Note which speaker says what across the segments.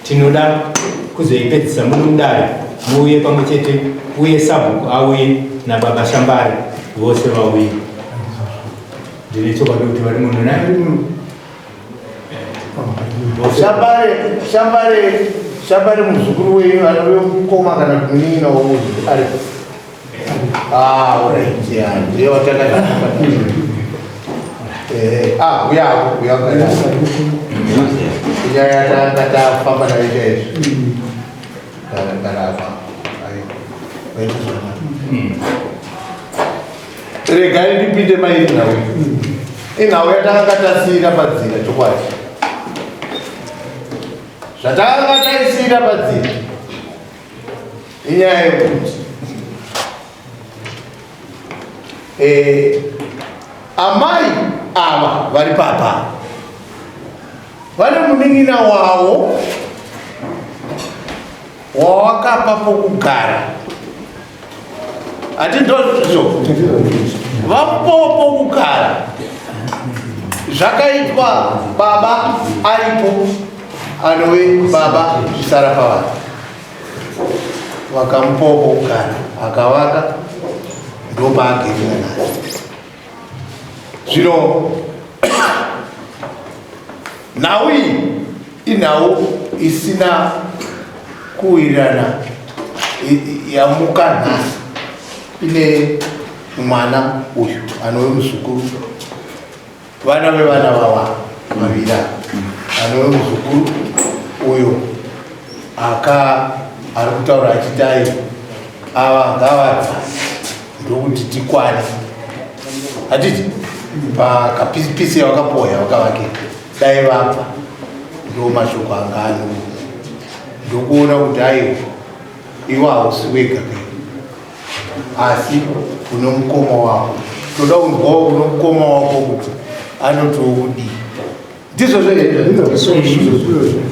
Speaker 1: Tinoda kuzoipedzisa muno mudare, muuye pamwe chete uye sabhuku auye nababa Shambare vose vauye. Ndine chokwadi kuti vari muno naye.
Speaker 2: Shambare, Shambare, Shambare muzukuru wenyu anove mukoma kana kuti munin'ina wouyu aripo. Ah, alright, yeah, ndiye watanga Eh, ah, uya ako, uya ako. Inyaya yatanga tafamba nayo chaizvo. Gara gara apa. Ayo. Waita zvakanaka. Regai ndipinde mairi nhau. Inhau yatakanga tasiira padzira chokwadi. Zvatakanga taisiira padzira. Inyaya yekuti eh, amai ava vari papa vane munin'ina wavo wawakapa pokugara hati ndozvo vamupawo pokugara zvakaitwa baba aripo anove baba zvisara pavanhu vakamupawo pokugara akavaka ndopaagerera nhasi zvino nhau iyi inhau isina kuwirirana yamuka nhasi ine mwana uyu anove muzukuru vana vevana vava vaviri ava anove muzukuru uyo aka ari kutaura achiti ai ava ngavabva ndokuti tikwane hatiti pakapisi yavakapoya yavakavakira dai vabva ndo mashoko anga ano ndokuona kuti aiwa iwe hausi wega kai asi une mukoma wako toda kunzwawo kune mukoma wako kuti anotiwo kudii ndizvo zve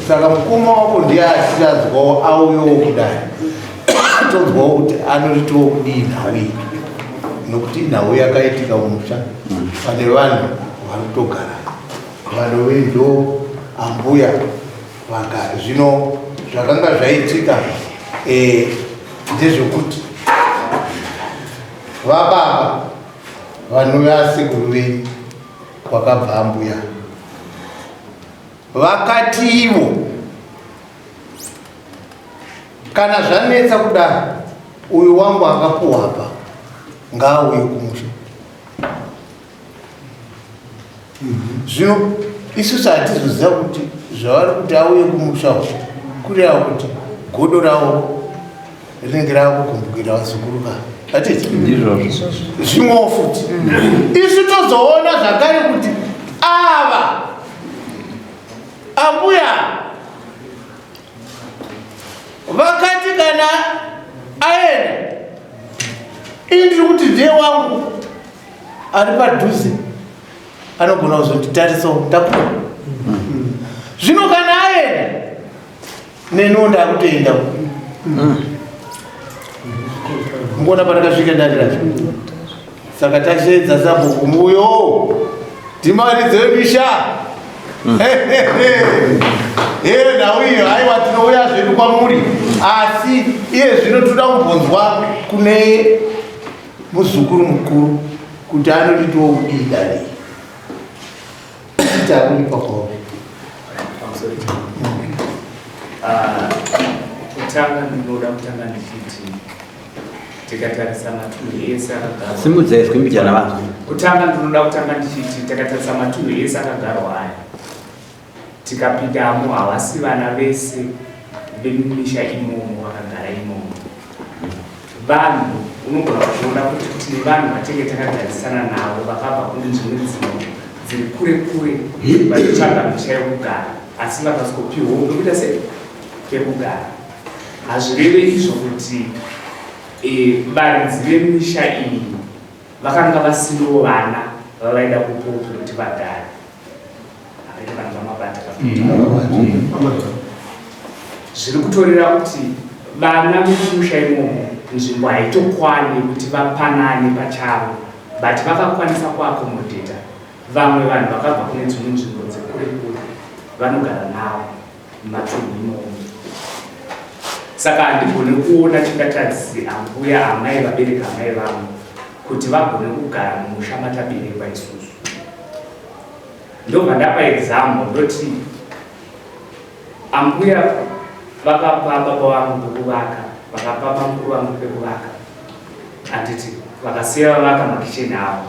Speaker 2: saka mukoma wako ndiye asirazwawo auyewo kudai tonzwawo kuti anoritiwo kudii nhau iyi nokuti nhau yakaitika mumusha pane vanhu vari kutogara vanove ndo ambuya vagara zvino zvakanga zvaitika eh, ndezvekuti vababa vanove asekuru venyu kwakabva ambuya vakati ivo kana zvanetsa kudaro uyu wangu akapuwa apa ngaauye kumusha Zvino isusu hatizoziva kuti zvavari kuti auye kumusha uku kureva kuti godo ravo rinenge rava kugumbukira vazukuru ka hatiti
Speaker 3: ndizvozvo
Speaker 2: zvimwewo futi isu tozoona zvakare kuti ava ambuya vakati kana aenda ini ndiri kuti ndiye wangu ari padhuze anogona kuzonditarisawo ndakura zvino kana aenda neniwo ndakutoenda ngona patakasvika dare racho saka tasheedza sabhuku muyo timaridze misha Here nhau iyo haiwa tinouya zvedu kwamuri asi iye zvino toda kumbonzwa kune muzukuru mukuru kuti anotitiwo kudii dare takulipa kwauri.
Speaker 4: Ah, kutanga ndinoda kutanga ndichiti tikatarisa matunhu ese akagarwa
Speaker 3: simudzai izwi mbijana vanhu
Speaker 4: kutanga ndinoda kutanga ndichiti takatarisa matunhu ese akagarwa aya Tikapindamo havasi vana vese vemumisha imomo vakagara imomo. Vanhu unogona kuona kuti tine vanhu vatenge takagarisana navo vakabva kune dzimwe nzvimbo dziri kure kure vachitsvaga misha yekugara asi vakazgopiwawo pekuita sei pekugara. Hazvireve izvo kuti e, varidzi vemisha iyi vakanga vasiriwo vana vavaida kupiwa pekuti vagare. Zviri kutorera kuti vana vemumusha imomo nzvimbo haitokwani kuti vapanane pachavo but vakakwanisa kuakomodheta vamwe vanhu vakabva kune dzimwe nzvimbo dzekure kure vanogara navo mumatunhu imomo. Saka handigone kuona chingatadzise ambuya, amai vabereka amai vangu kuti vagone kugara mumusha mataberekwa isusu. Ndobva ndapa example, ndoti ambuya vakapa baba vangu pekuvaka, vakapa bamukuru vangu pekuvaka, handiti? Vakasiya vavaka makicheni avo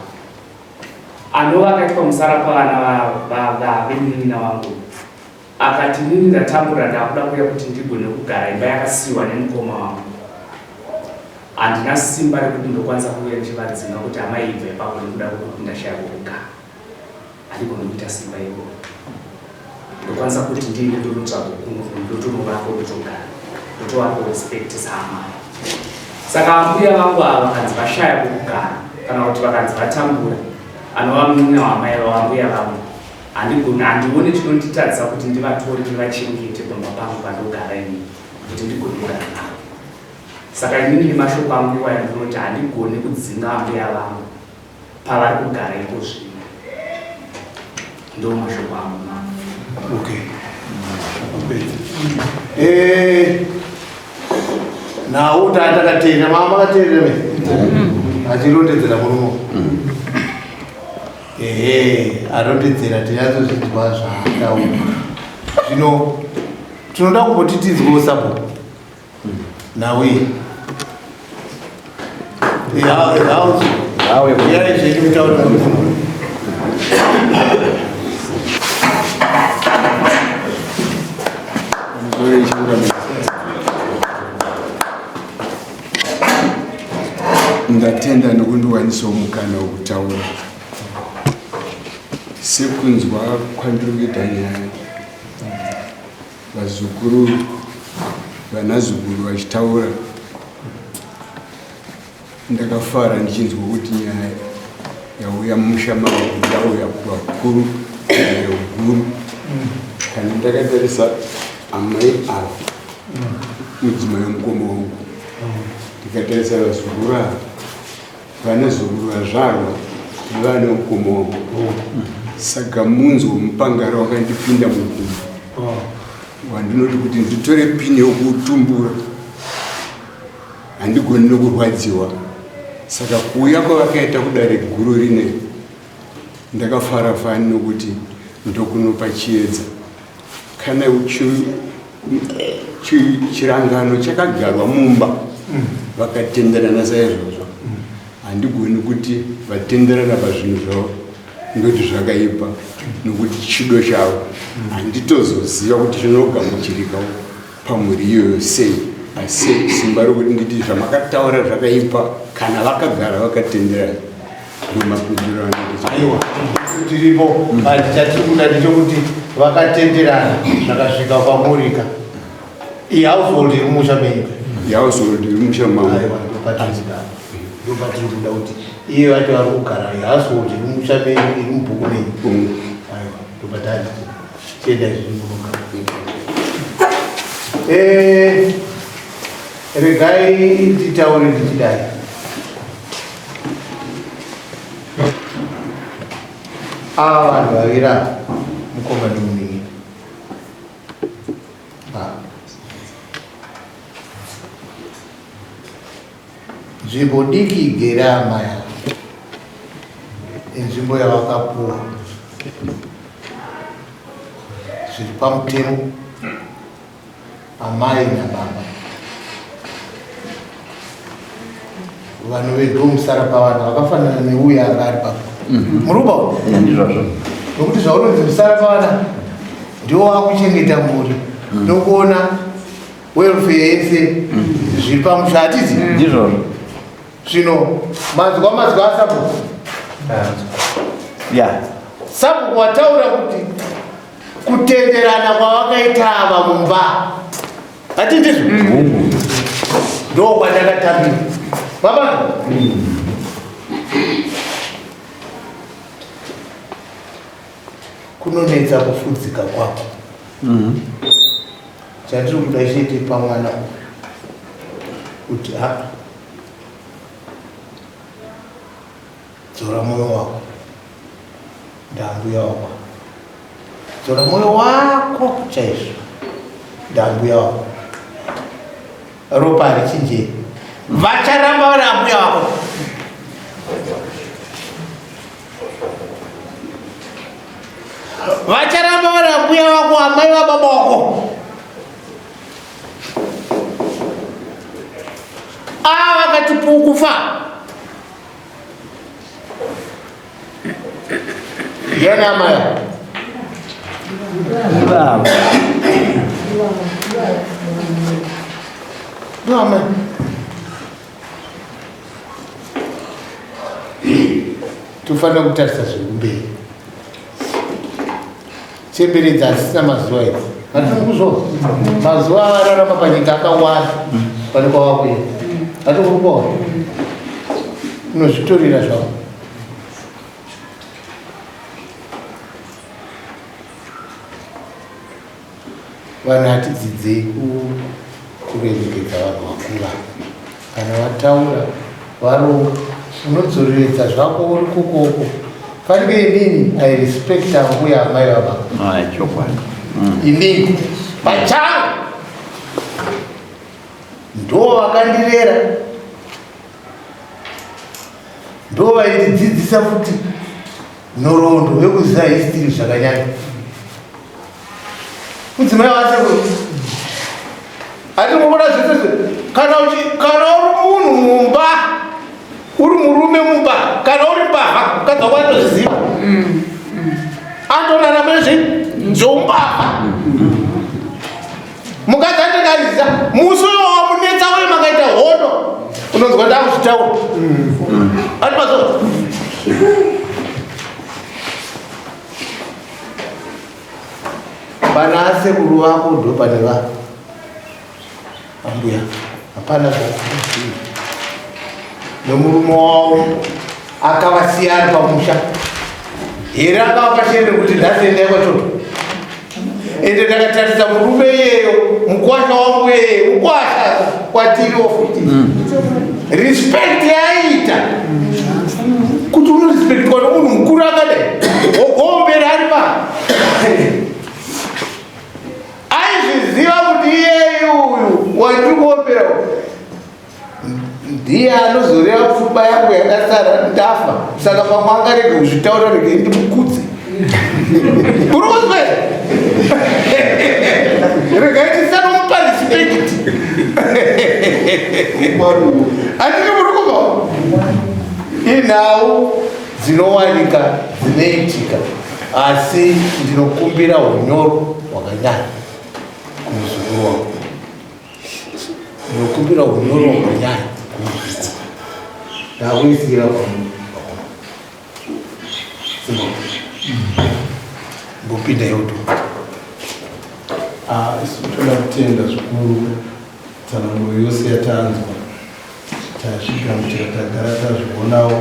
Speaker 4: anova akaitwa musara pavana vemunin'ina wangu. Akati, "Nini ndatambura, ndakuda kuuya kuti ndigone kugara imba yakasiyiwa nemukoma wangu." Handina simba rekuti ndokwanisa kuuya ndichivadzinga kuti, "Amai, ibva ipapo nekuda kwekuti ndashaya kwekugara." Handigoni kuita simba iroro. Ndokwanisa kuti ndiende ndonotsvaga kuno, ndotonovaka, ndotogara, ndotovapa respect saamai. Saka ambuya vangu ava vakanzi vashaya kwekugara kana kuti vakanzi vatambura, anova munin'ina wamai vambuya vangu, handigoni, handioni chinonditadzisa kuti ndivatore ndivachengete pamba pangu pandogara inini kuti ndigone kugara navo. Saka inini nemashoko angu iwaya ndinoti handigoni kudzinga ambuya vangu pavari kugara iko zvino. Ndo mashoko angu ma.
Speaker 2: Okay. Nhau tatakateerera, mama makateerera me achirondedzera murume, ehe, arondedzera, tinyatsozvinzwa zvaataura. Zvino tinoda kumboti tinzwewo sapo nhau iyi. Uyai zvenyu mutaure.
Speaker 5: Ndatenda nokundiwanisawo mukana wokutaura. Sekunzwa kwandiri kuita nyaya, vazukuru, vanazukuru vachitaura, ndakafara ndichinzwa kuti nyaya yauya mumusha mangu yauya kuvakuru guru. Kana ndakatarisa amai ava, mudzimai wemukoma wangu, ndikatarisa vazukuru ava, vanazukuru vazvarwa nevana vemukoma wangu, saka munzwa womupangara wakandipinda mugumbo wandinoti kuti nditore pini yokuutumbura, handigoni nokurwadziwa. Saka kuuya kwavakaita kudare guru rine, ndakafara fani nokuti ndokunopa chiedza. Kana chirangano chakagarwa mumba, vakatenderana saizvozvo, handigoni kuti vatenderana pazvinhu zvavo ndoti zvakaipa, nokuti chido chavo handitozoziva kuti chinogamuchirikawo pamhuri iyoyo sei. Asi simba rokuti nditi zvamakataura zvakaipa, kana vakagara vakatenderana, ndomapindiro anoita.
Speaker 2: Aiwa, tiripo, but chatiri kuda ndechekuti vakatenderana zvakasvika kwamurika, ihousehold iri mumusha menyu?
Speaker 5: Household iri mumusha mangu.
Speaker 2: Aiwa, ndopatiri kuda kuti iye vacho vari kugara, ihousehold iri mumusha menyu, iri mubhuku menyu? Aiwa, ndopatari chienda izvi munogara. Regai titaure ndichidai. Ava vanhu vaviri ava, mukoma nemunin'ina, Ah. Nzvimbo diki igere amai ava inzvimbo yavakapuwa zviri pamutemo, amai nababa vanove ndomusara pavanhu vakafanana neuya anga ari papo muruba.
Speaker 3: Ndizvozvo.
Speaker 2: Nokuti zvaunonzi musara pavana ndiwo wakuchengeta mhuri nokuona welfare yese zviri pamusha, hatizi?
Speaker 3: Ndizvozvo.
Speaker 2: Zvino manzwa mazwa asabhuku.
Speaker 3: Ya.
Speaker 2: Sabhuku wataura kuti kutenderana kwavakaita ava mumba, hati ndizvo?
Speaker 3: Hungu.
Speaker 2: Ndo kwandakatambira baba. Kunonetsa kufudzika kwako. Chatiri kuda chete pamwana uyu kuti ha, dzora mwoyo wako, ndambuya wako, dzora mwoyo wako chaizvo, ndambuya wako. Ropa harichinjei. Vacharamba vari ambuya vako. Vacharamba vari ambuya vako, amai vababa vako. Ava vakati pukufa. Ndiani amai?
Speaker 3: Ivavo.
Speaker 2: Ndiwo amai. Tofanira kutarisa zviri kumberi. Chemberedza hadzisina mazuva idzi. Hatikuzvo. Mazuva avararama panyika akawanda pane kwavakuenda. Hatikuzvo. Unozvitorera zvako. Vanhu hatidzidzei kuremekedza vanhu vakura. Kana vataura varonga unodzoreredza zvako uri kukoko. Fanike inini I respect ambuya amai vababa.
Speaker 3: Ah, chokwadi.
Speaker 2: Inini pachangu ndo vakandirera ndo vaindidzidzisa futi nhoroondo yekuziva history zvakanyanya. Mudzimai wasekuru hatingokona zvese zve kana uchi kana uri munhu mumba uri murume mumba kana uri mbavha mukadzi wako anotozviziva atorarama nezve zveumbavha mukadzi anenge aziza musi uyo wamunetsa uye makaita hondo unonzwa ndakuzvitaura atimazo Pana asekuru vako ndo pane va ambuya hapana zvaaziva nemurume wavo akavasiya ari pamusha here akavapa shere kuti nhasi endai kwachoto ende ndakatarisa murume iyeyo mukwasha wangu iyeye mukwasha kwatiriwo futi respect yaaiita kuti unorespektwa nomunhu mukuru akadai wogombera ari pa aizviziva kuti iyeyu uyu wandiri kuombera ndiye anozoreva pfumba yangu yakasara ndafa saka pamwe angarege kuzvitaura regei ndimukudze uri kuzwa regai tisanomupa respect handiti muri kubva inhau dzinowanika dzinoitika asi ndinokumbira unyoro hwakanyanya kumuzukuru wangu ndinokumbira unyoro hwakanyanya kumuzukuru ndakuisira mbopinda yoto
Speaker 6: ah, isu toda kutenda zvikuru tsananguro yose yatanzwa tasvigamuchira tagara tazvionawo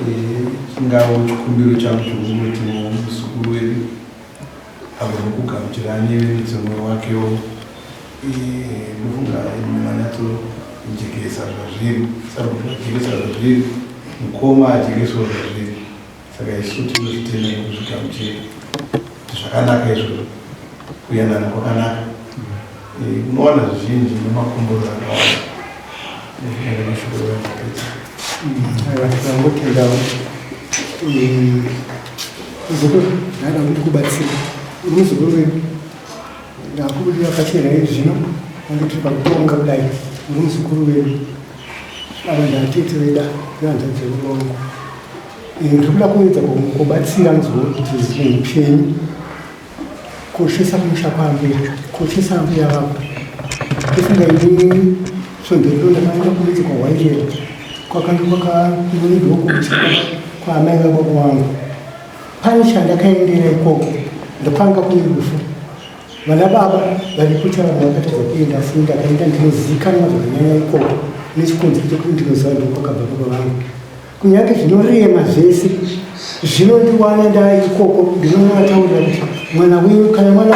Speaker 6: eh, chingavo chikumbiro changu chokungoti muzukuru wedu agone kugamuchira anyevenutse mwoyo wakewo eh, ndofunga manyatsojekesa zvazviri sabhuku ajekesa zvazviri mukoma ajekesawo zvazviri Saka isu tinozvitenda nekuzvigamuchira kuti zvakanaka izvozvo, kuyanana kwakanaka. Eh, unowana zvizhinji nemakomborero akawanda. Nekuenda mashoko evanhu
Speaker 7: Aiwa, tinangotendawo. Eh, muzukuru, ndaida kuti ndikubatsire. Uri muzukuru wedu. Ndakubudira pachena zvino, ange tiri pakutonga kudai. Uri muzukuru wedu. Ava ndatete veda nehanzvadzi yemurongo. Ndiri kuda kuedza kubatsira muzukuru kuti muupenyu koshesa kumusha kwaambuya, koshesa ambuya vako. Ndofunga ini svondo rino ndakaenda kumudzi kwaHwairera kwakange kwakamumirwa kumusha kwaamai vababa wangu. Pane chandakaendera ikoko ndopanga kune rufu. Vana baba varikuita vamwe vakatadza kuenda asi ndakaenda ndinozivikanwa zvakanyanya ikoko nechikonzero chekuti ndinoziva ndokwakabva baba vangu. Kunyange zvinorema zvese zvinondiwana ndaikoko ndinonovataurira kuti mwana wenyu kana mwana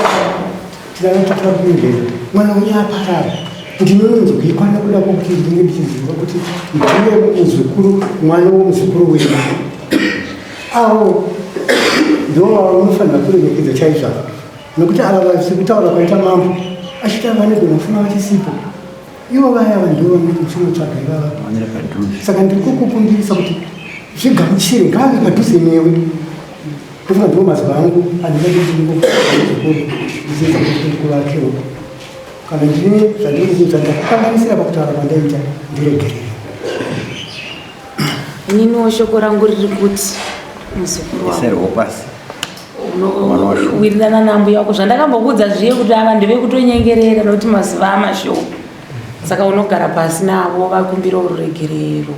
Speaker 7: tinanototora kuindlela mwana wenyu aparara ndinononzwikwa nekuda kwokuti ndinenge ndichiziva kuti ndiye muzukuru mwana womuzukuru wenyu avo ndivo vaunofanira kuremekedza chaizvo ava nokuti ava vasi kutaura kwaita mambo achiti ava vanegona kufuma vachisipo. Ivo vaya vanhu ndivo vanotsvaga ivava. Saka ndiri kukukumbirisa kuti zvigamuchire, ngave padhuze newe. Ndofunga ndiwo mazwi angu andingade kuti ndingokuukuru ndichiedza kuti ndikuvakewo. Kana ndine zvandinokuudza ndakukanganisira pakutaura kwandaita, ndiregerere.
Speaker 8: Ininiwo shoko rangu riri kuti muzukuru wangu
Speaker 3: Iserwo pasi.
Speaker 8: unowirirana nambuya wako zvandakambokuudza zviye kuti ava ndevekutonyengerera nokuti mazuva amashoma saka unogara pasi navo vakumbira ruregerero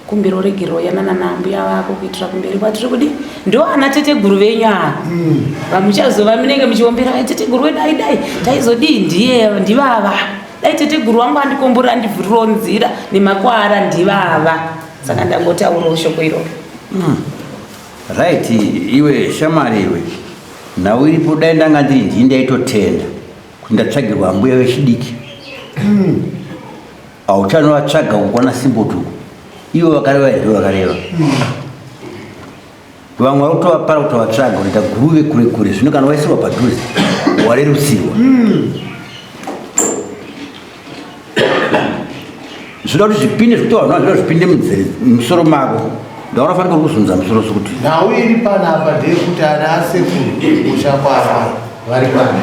Speaker 8: kumbira ruregerero yanana nambuya vako kuitira kumberi kwatiri kudi ndo ana teteguru venyu ava vamuchazova munenge muchiombera "Ai, teteguru wedu aidai taizodii ndiye ndivava dai teteguru wangu andikomborera andivhurirawo nzira nemakwara ndivava saka ndangotaurawo shoko iroro.
Speaker 3: Right, iwe shamari iwe. Nhau iripo dai ndanga ndiri ndini ndaitotenda kuti ndatsvagirwa ambuya vechidiki. Hauchanovatsvaga kukwana simbotuku. Ivo vakareva ndivo vakareva. Vamwe vari kutovapara kutovatsvaga kuita guruve kure kure zvino kana waisirwa padhuze warerutsirwa. Zvinoda kuti zvipinde zvekuti vanhu vanoda zvipinde munzeve mumusoro mako. Ndaona fanira kuzunza musoro sokuti
Speaker 2: Nhau iri panapa ndeyekuti ana asekuru kumusha kwaamai vari pano.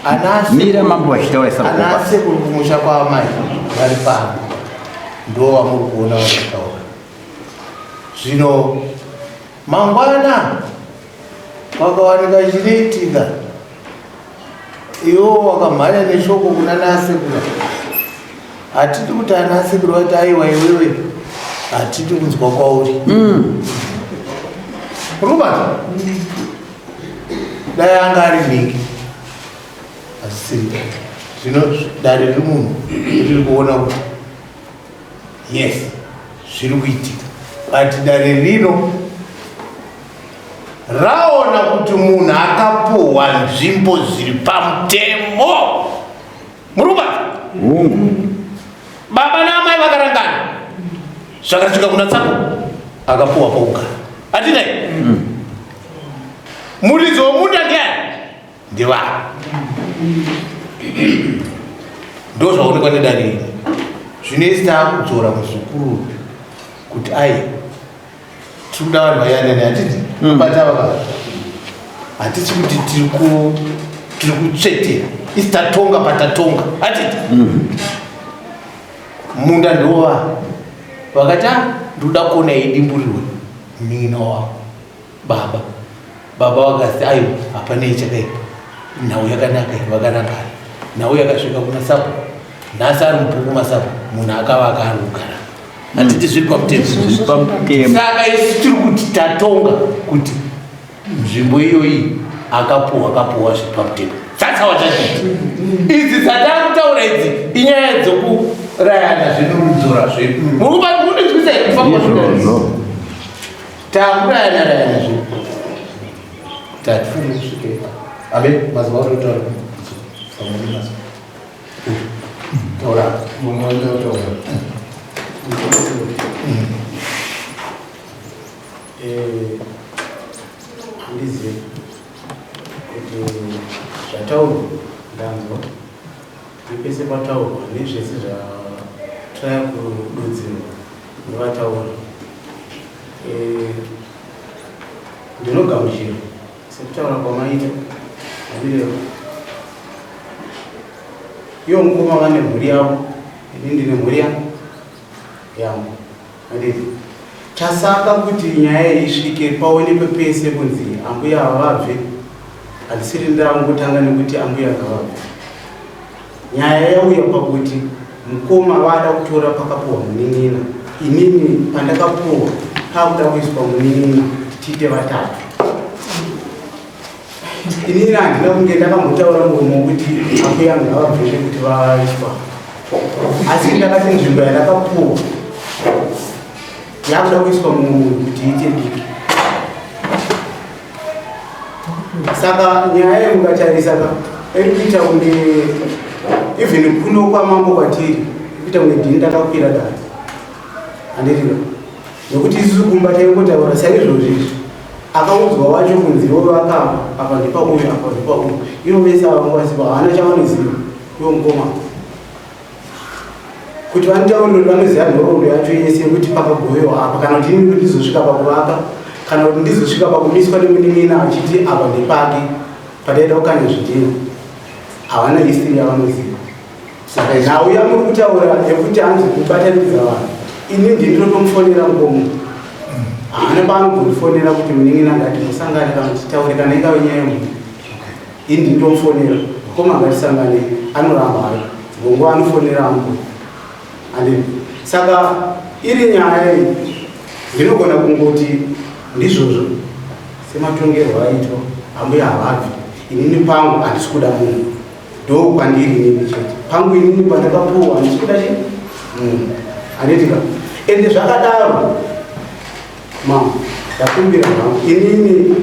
Speaker 2: Ana
Speaker 3: mira mambo vachitaura
Speaker 2: ana
Speaker 3: isarwa
Speaker 2: asekuru kumusha kwaamai vari pano ndo vamuri kuona vachitaura. Zvino mangwana pakawanika chinoitika iwo wakamhanya neshoko kuna nasekuru. Hatidi kuti ana asekuru vati aiwa iwewe hatidi kunzwa kwauri. Robert, dai anga ari nhingi asisiri. Zvino dare riri munhu riri kuona kuti yes zviri kuitika, but dare rino raona kuti munhu akapuhwa nzvimbo zviri pamutemo. Muri kubata? Baba naamai vakarangana zvakasvika kuna Tsapo akapuhwa pokugara. Hatinai muridzi womunda ndiani? Ndivava. Ndo zvaonekwa nedare iri. Zvino isi taakudzora muzukuru kuti ai tiri kuda vanhu vayanane, hatiti bata vava, hatisi kuti tiri kutsvetera, isi tatonga patatonga, hatiti munda ndova vakati "Ah, ndikuda kuona idimburirwe munin'ina wavo baba." Baba vakati aiwa hapanei chakaipa, nhau yakanaka iyi, vakarangana. Nhau yakasvika kuna sapo, nhasi ari mubhuku masapo, munhu akavaka ari kugara, hatiti zviri pamutemo?
Speaker 3: Zviri pamutemo.
Speaker 2: Saka isu tiri kuti tatonga kuti nzvimbo iyoyi akapuhwa akapuhwa zviri pamutemo. Tsatsawa chachiti idzi dzataakutaura idzi inyaya dzokurayana zvedu, rudzora zvedu. Muri kundinzwisa here kufamba kwazvinoita?
Speaker 3: Izvozvo.
Speaker 2: Takurayana rayana zvedu, tatifanira kusvika ipapo. Amen. Mazuva autotaura pamwe nemazuva taura.
Speaker 6: Mumwe wandataura.
Speaker 1: Handizivi kuti zvataurwa ndanzwa nepese pataurwa nezvese zvatraya kududzirwa nevataura. Ndinogamuchira sekutaura kwamaita amirero iwo mukoma vane mhuri yavo, ini ndine mhuri yangu, handiti? Chasaka kuti nyaya iyi isvike paonekwe pese kunzi ambuya ava vabve, handisiri ndangotanga nekuti ambuya ngavabve. Nyaya yauya pakuti mukoma vada kutora pakapuhwa munin'ina, inini pandakapuhwa pakuda kuiswa munin'ina kuti tiite vatatu. Inini handina kunge ndakambotaura muromo wekuti ambuya ngavabve nekuti vaiswa, asi ndakati nzvimbo yandakapuhwa yakuda kuiswa mumwe kuti iite diki. Saka nyaya yemukatarisa ka iri kuita kunge even kuno kwamambo kwatiri iri kuita kunge ndini ndakakwira dare, handitika? Nekuti isusu kumba taingotaura saizvozvi izvi, akaudzwa wacho kunzi ivo vakapa apa ndepauyu apa ndepauyu, ivo vese ava vanga vasipo, havana chavanoziva. Iwo mukoma kuti vanditaurire kuti vanoziva nhoroondo yacho yese yekuti pakagovewa apa kana kuti ini ndizosvika pakuvaka kana kuti ndizosvika pakumiswa nemunin'ina achiti apa ndepake pataida kukanya zvidhina havana history yavanoziva saka nhau yamuri kutaura yekuti hanzi kubatanidza vanhu ini ndinotomufonera mukomo haana paanobvondifonera kuti munin'ina ngati musangane kana kuti taure kana ingave nyaya yemunhu ini ndinotomufonera mukoma ngatisangane anoramba hayo gongo anofonera angu andi saka iri nyaya iyi ndinogona kungoti ndizvozvo sematongerwo aitwa ambuya havabvi inini pangu handisi kuda munhu ndo kwandiri inini chete pangu inini pandakapuwa handisi kuda chi munhu handitika ende zvakadaro Mama, ndakumbira zvangu inini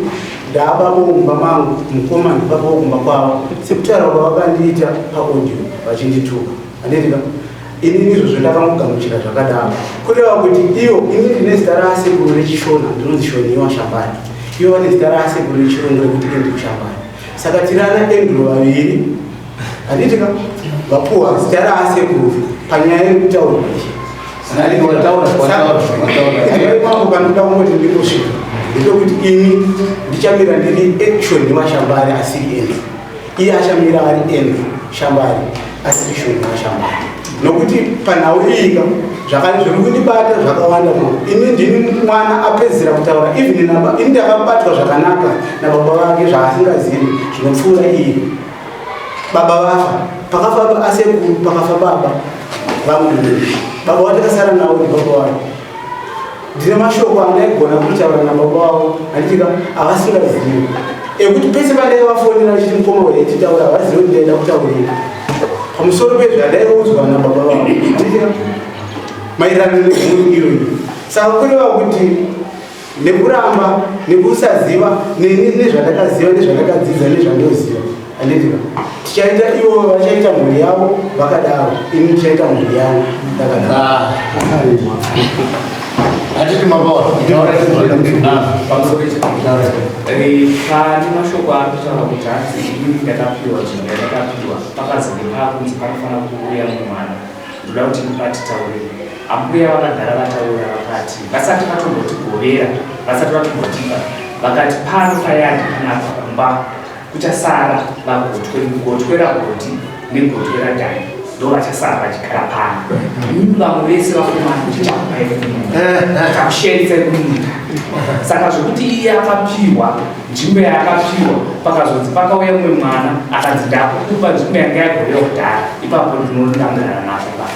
Speaker 1: ndababa mumba mangu mukoma ndibaba wokumba kwavo sekutaura kwavakandiita paaudio vachindituka handitika inini izvozvo ndakangogamuchira zvakadaro kureva kuti ivo inini ndine zita raasekuru rechishona ndinonzi shoniwa shambani ivo vane zita raasekuru rechirungu rekuti andrew shambani saka tiri ana andrew vaviri handitika vapuwa zita raasekuru panyaya yekutaura ipapo panoda kungoti ndingosvika ndepekuti ini ndichamira ndiri action nemashambari asiri andrew iye achamira ari andrew shambari asiri shoni mashambari nokuti panhau iyika zviri kundibata zvakawanda ma ini ndini mwana apedzisira kutaura even ini ndakabatwa zvakanaka nababa vake zvaasingazivi zvinopfuura iye baba vafa pakafa asekuru pakafa baba vamwe baba vatakasara navo ndibaba vake ndine mashoko andaigona kutaura nababa vavo handitika avasingazivi ekuti pese pandaivafonera vachiti mukoma uyu titaura havazivi kuti ndaida kutaurira pamusoro pezvandaiudzwa nababa vavo handitika maererano nemhuri iyoyi saka kureva kuti nekuramba nekusaziva neni nezvandakaziva nezvandakadzidza nezvandoziva handitika tichaita ivo vachaita mhuri yavo vakadaro ini ndichaita mhuri yangu ndakadaro
Speaker 2: hatiti mabawa
Speaker 4: pane mashoko ari kutaura kuti hanzi inini ndakapiwa nzvimbo yandakapiwa pakazenge paakunzi panofanira kuuya mumwana Ndoda kuti mupatitaurire. Ambuya vakagara vataura vakati vasati vatombotigovera, vasati vatombotipa, vakati pano payadhi panapa kumba kuchasara vagotwe, gotwe ragoti negotwe radhani ndo vachasara vachigara pano. Imimi vamwe vese vakomana tichakupai kumunda, tichakusheedzai kumunda. Saka zvekuti iye akapiwa nzvimbo yaakapiwa pakazonzi pakauya mumwe mwana akanzi ndakukupa nzvimbo yanga yagovewa kudhara ipapo ndinodamburana nazvo pa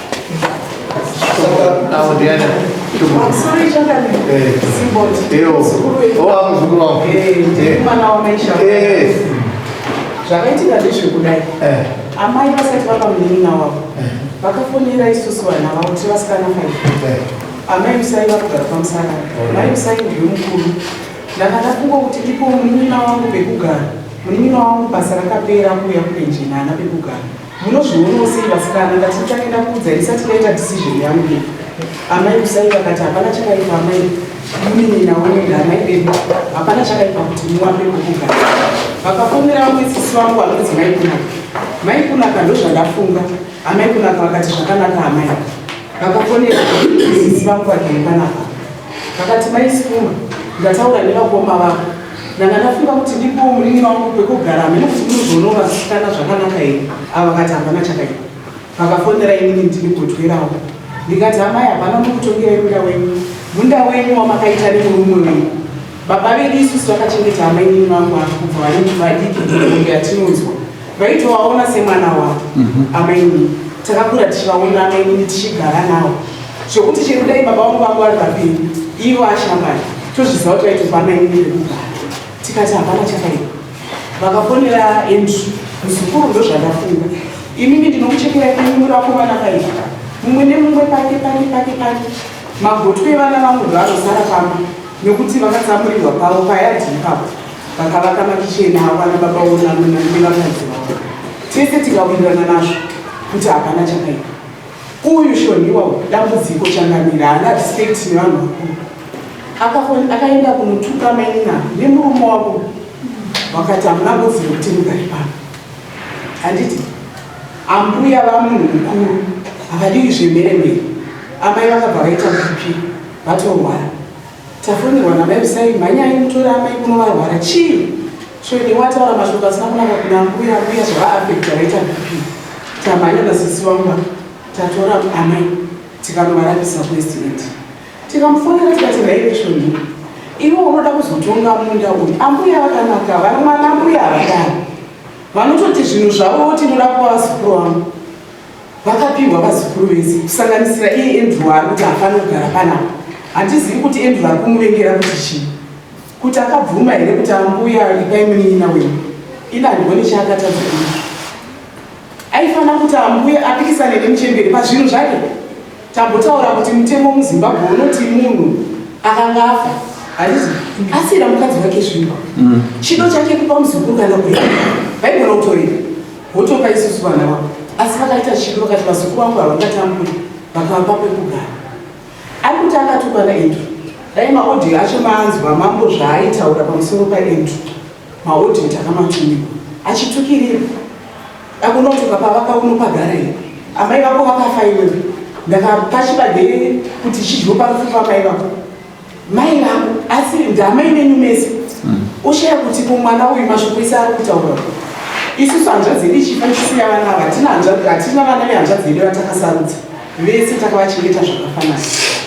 Speaker 9: Zvakaitika ndezvekudai amai vasati vapa munin'ina wavo vakafonera isusu vana vavo tiri vasikana 5 amai musai vakugara pamusarara mai musai ndiwe mukuru Ndanga ndafunga kuti ndipo munin'ina wangu pekugara. Munin'ina wangu basa rakapera kuuya kupenjeni haana pekugara. Munozvionawo sei vasikana ndati nditange ndakuudzai ndisati ndaita decision yangu iyi. Amai Usai vakati hapana chakaipa amai munin'ina wenyu ndaamai vedu hapana chakaipa kuti muwape pekugara. Vakafonera vamwe sisi vangu vanonzi Mai Kunaka. Mai Kunaka ndozvandafunga. Amai Kunaka vakati zvakanaka amai. Vakafonera sisi vangu vagere panapa. Vakati mai Sikuma ndataura nevakoma vako ndanga ndafunga kuti ndipowo munin'ina wangu pekugara hameno kuti munozoonawo vasikana zvakanaka here ava vakati hapana chakaipa vakafonera inini ndini gotwerawo ndikati amai hapana unokutongerai munda wenyu munda wenyu wamakaita nemurume wenyu baba vedu isusu vakachengeta amainini vangu ava kubva vari vadiki nhoroondo yatinonzwa vaitovaona semwana wavo mhm. amainini takakura tichivaona amainini tichigara navo zvekuti chero dai baba vangu vangu vari vapenyu ivo ashambari tozviziva kuti vaitopa amainini pekugara tikati hapana chakaipa vakafonera andrew muzukuru ndozvandafunga imimi ndinokuchekerai penyu muri vakomana paipa mumwe nemumwe pake pake pake pake magotwe evana vangu ndovanosara pamba nekuti vakatsamurirwa pavo payadhi ipapo vakavaka makicheni avo ana baba nevakadzi vavo tese tikawirirana nazvo kuti hapana chakaipa uyu shoniwa dambudziko changamira haana respect nevanhu vakuru akaenda kunotuka mainina nemurume wavo vakati hamuna ngozi yekuti mugare pano handiti Ambuya vamunhu mukuru havadiwi zvemheremhere. Amai vakabva vaita BP vatorwara. Tafonerwa namai Usai mhanyai mutore amai kuno varwara. Chii? Shoni wataura mashoko asina kunaka kuna ambuya, ambuya zvavaafecta vaita BP. Tamhanya nasisi vangu ava tatora amai tikanovarapisa kuEast End. Tikamufonera tikati nhaiwe Shoni iwe unoda kuzotonga munda uyu ambuya vakanaka vana mwana ambuya havadaro. Vanototi zvinhu zvavo voti ndoda kupa vazukuru vangu. Vakapihwa vazukuru vese kusanganisira iye Andrew waari kuti haafaniri kugara panapa. Handizivi kuti Andrew ari kumuvengera kuti chii. Kuti akabvuma here kuti ambuya ipai munin'ina wenyu. Ini handioni chaakatadza ini. Aifanira kuti ambuya apikisane nemuchembere pazvinhu zvake. Tambotaura kuti mutemo muZimbabwe unoti munhu akanga afa handiti asiira mukadzi wake zvinhu. Chido chake kupa muzukuru kana kureva. Vaigona kutoreva. Votopa isusu vana vavo. Asi vakaita chido vakati vazukuru vangu havangatamburi vakavapa pekugara. Ari kuti akatukwa naAndrew. Dai maaudio acho maanzwa mambo zvaaitaura pamusoro paAndrew. Maaudio takamatumirwa. Achitukirira. Akunotuka pavaka unopagara here? Amai vako vakafa iwewe. Ndakapa chibage kuti chidyiwe parufu pamai vako. Mai vako asi ndamai venyu mese. Oshaya kuti ko mwana uyu mashoko ese ari kutaura. Isusu hanzvadzi yedu ichifa ichisiya vana ava hatina hanzvadzi hatina vana vehanzvadzi yedu vatakasarudza. Vese takavachengeta zvakafanana.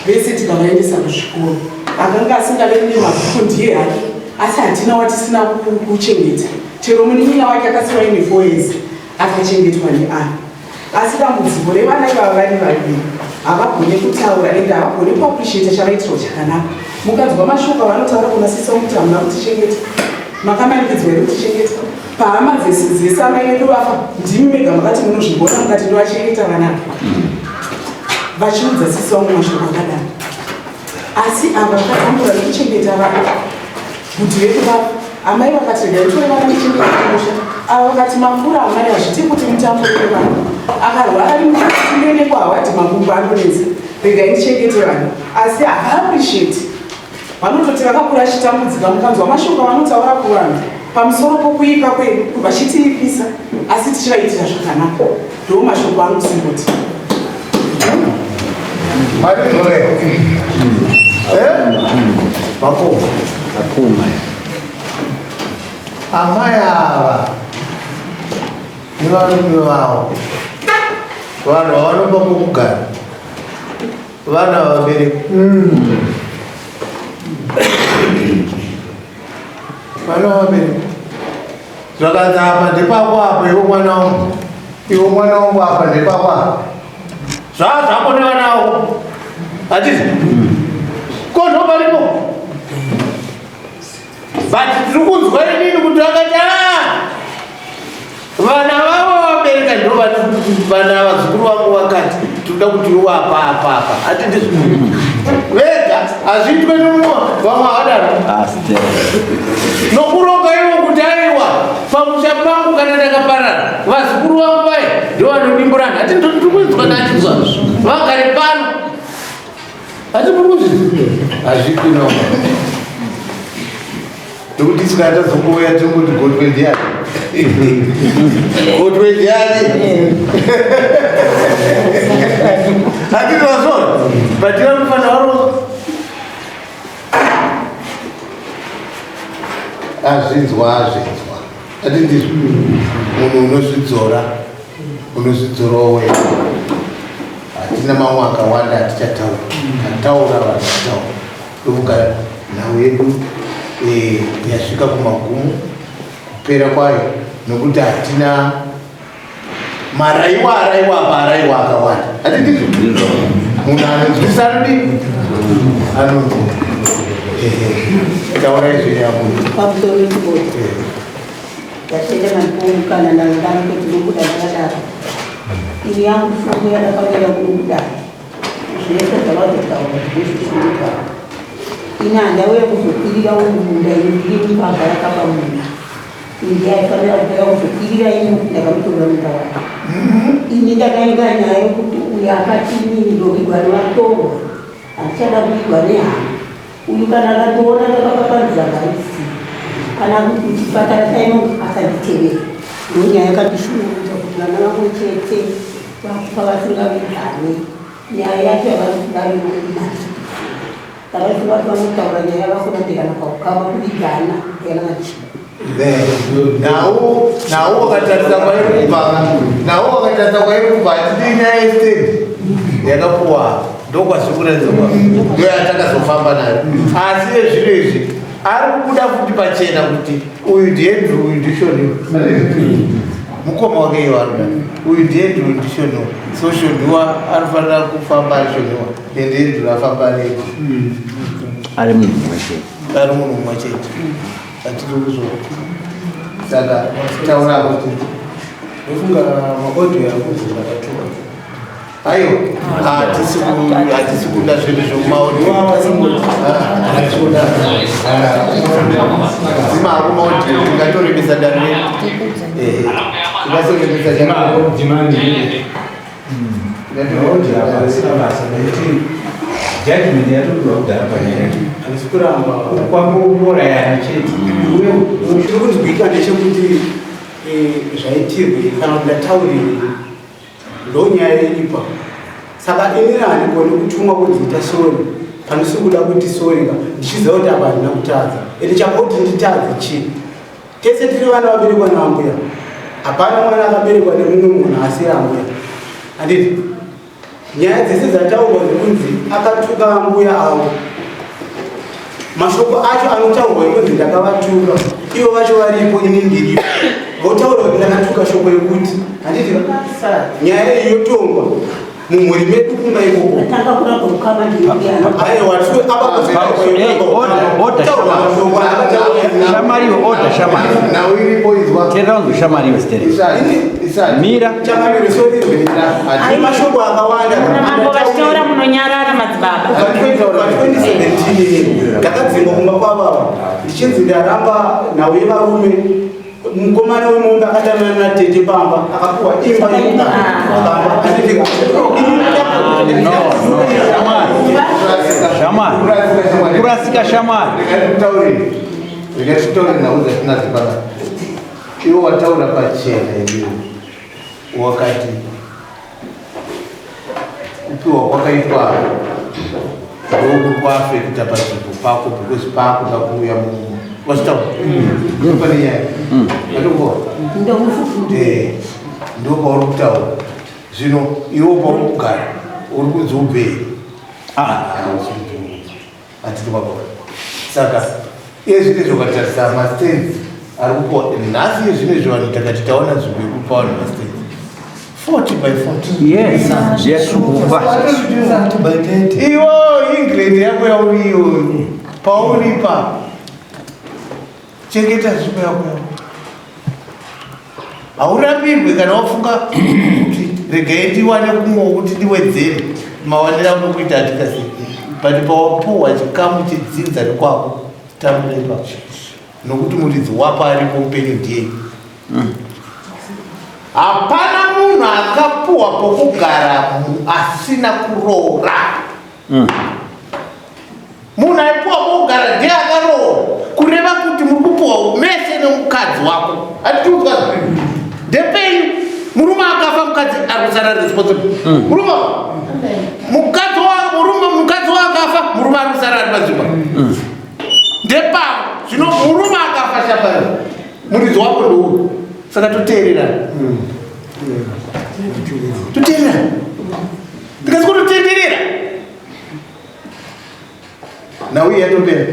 Speaker 9: Vese tikavaendesa kuzvikoro. Akanga asingaverengi mabhuku ndiye hake asi hatina watisina kuchengeta. Chero munin'ina wake akasiwa aine 4 years akachengetwa neani. Asi dambudziko revana ivava vari vaviri havagone kutaura ende havagone kuappreciata chavaitirwa chakanaka. Mukanzwa mashoko avanotaura kuna sisi vangu kuti hamuna kutichengeta, makamanikidzwa here kutichengeta? Pahama dzese amai vedu vafa ndimi mega makati munozvigona mukati ndovachengeta vana ava. Vachiudza sisi vangu mashoko akadaro. Asi ava vakatambura nekuchengeta vana. Bhudhi vedu vafa. Amai vakati regai tore vana muchengete kumusha. Ava vakati makura amai hazviti kuti mutambure nevana. Akarwara ari muchimene kwaHawadhi makumbo anonetsa. Regai ndichengete vana. Asi havaappreciate. Vanototi vakakura achitambudzika mukanzwa mashoko avanotaura kuvanhu pamusoro pokuipa kwedu vachitiipisa asi tichivaitira zvakanaka. Ndiwo mashoko angu Simboti.
Speaker 2: Makoma.
Speaker 3: Makoma.
Speaker 2: Amai ava nevarume vavo vanhu vavanopa kwokugara vana vabereki vana vabereki zvakanzi apa ndepako apa iwe mwana wangu iwe mwana wangu apa ndepako apa zvaa zvako nevana avo hatisi ko ndo paripo but tiri kunzwa inini kuti vakati ah, vana vavo vabereka ndo vana vazukuru vangu vakati tinoda kuti iwe apa apa apa hati ndizvo vega hazviitwe nomumwe vamwe havadaro nokuronga ivo kuti aiwa pamusha pangu kana ndakaparara vazukuru vangu vaye ndo vanodimburana hati ndiri kunzwa nachinzwa vagare pano hati muri kuzvi hazviitwi nomwe Ndokuti isu kana tazongouya tinongoti gotwe ndiani? Gotwe ndiani? Hatiti vazvona? But vanofanira varo azvinzwa azvinzwa. Ati ndizvo munhu unozvidzora unozvidzorawo wega. Hatina mamwe akawanda atichataura. Tataura vanhu vataura. Ndofunga nhau yedu eh, yasvika kumagumo kupera kwayo nokuti hatina maraiwa araiwa apa araiwa akawanda hati ndizvo munhu anonzwisa anodii anonzwa taurai zvenyu amunhu
Speaker 10: pamusoro wechiboti ndatenda mandipoumukana ndangano kuti nokuda ndakadaro ini yangu fungu yakafanira kunokuda Zvese zvavazotaura ndinozvisimuka. Ini handauya kuzokwirira uyu munda ini ndiri mbavha yakaba munda. Ini aifanira kuuya kuzokwirira ini nokuti ndakamutorera munda wake. Ini ndakaenda nyaya yekuti uyu akati inini ndovigwa nevatorwa handichada kuvigwa nehama. Uyu kana akandiona ndakakapanzira ngaisi kana kuchipatara chaino asanditevera. Ndonyaya yakandishungurudza kuti vana vamwe chete vakufa vasingavidzani nyaya yacho yavari kuda inoinasi tavaiti vati vanotaura nyaya vakurambirana paukama kuvidzana yana vachii
Speaker 2: Nhau nhau wakatarisa kwairi kubva nhau wakatarisa kwairi kubva hatidi nyaya yestendi yakapuwa ndokwazvikuratidza ndo yatakazofamba nayo asi yezvino izvi ari kubuda futi pachena kuti uyu ndiendrew uyu ndishoniwa mukoma wake iwo aruda uyu ndiendrew ndishoniwa so shoniwa anofanira kufamba ari shoniwa ende endrew afamba ari endrew
Speaker 3: ari munhu mumwe chete
Speaker 2: ari munhu mumwe chete hatiri kuzvo saka taura kuti
Speaker 1: ndofunga maaudio yakunzi ndakatuka
Speaker 2: aiwa hatisi kuda zvinhu zvekumaaudio dzima hako maaudio tingatoremesa dare redu tingatoremesa dare
Speaker 11: Judgment yatopiwa kudhara panyaya.
Speaker 1: Handisi kuramba.
Speaker 11: Kwangomurayana chete.
Speaker 1: Uye chiri kunzwika ndechekuti eh, zvaitirwe kana kuti ndataurirei ndonyaya iripa saka inini handigoni kutumwa kunzi ita sori pandisi kuda kuti sori ka ndichiziva kuti apa handina kutadza ende chakoti nditadze chii tese tiri vana vaberekwa naambuya hapana mwana akaberekwa nemumwe munhu asiri ambuya handiti nyaya dzese dzataurwa dzekunzi akatuka ambuya avo mashoko acho anotaurwa ekunzi ndakavatuka ivo vacho varipo ini ndiripo votaura kuti ndakatuka shoko rekuti handiti nyaya iyi yotongwa mumhuri medu kumba ikoko aiwa
Speaker 3: shamariwe order shamari tera unzwe shamariwe stere mira
Speaker 1: mashoko akawanda
Speaker 8: Mambo vachitaura munonyarara madzibaba.
Speaker 1: Pa 2017 ndakadzingwa kumba kwavava ndichinzi ndaramba nhau yevarume mukomana wemombe akadanana natete pamba akapuwa imba yekugara pamba anditika
Speaker 3: shamari kurasika shamari
Speaker 2: ndikatitaure nhau dzatinadzo pana iwo wataura pachena iwewe wakati kupiwa kwakaitwa ndoku kwaafekita panzvimbo pako because pakuda kuuya mumwe wazvitaura pane nyaya atokuwa ndo pauri kutaura zvino iwo pauri kugara uri kunzi ubvei hatiti kwabona saka iye zvino izvo ukatarisa mastands ari kupiwa nhasi iye zvino izvo vanhu takati taona nzvimbo yekupa vanhu mastands 40 by 40
Speaker 3: yes yes kupa
Speaker 2: iwo england yako yauri iyoyo pauri pa chengeta nzvimbo yako yako haurambirwe kana wafunga kuti regai ndiwane kumwe wokuti ndiwedzere mawaniro aunokuita hatikasei but pawapuhwa chikamu chedzinza rekwako tambura ipapo nokuti muridzi wako aripo upenyu ndiye hapana munhu akapuhwa pokugara asina kuroora munhu aipuwa pokugara ndiye akaroora kureva kuti muri kupuwa mese nemukadzi wako hatitiudzwa ndepenyu murume akafa mukadzi ari kusara responsible murume mukadzi murume mukadzi wakafa murume ari kusara ari panzvimbo ndepavo zvino murume akafa shapari muridzi wako ndouyu saka toteerera toteerera ndikasi kutotenderera nhau iyi yatopera.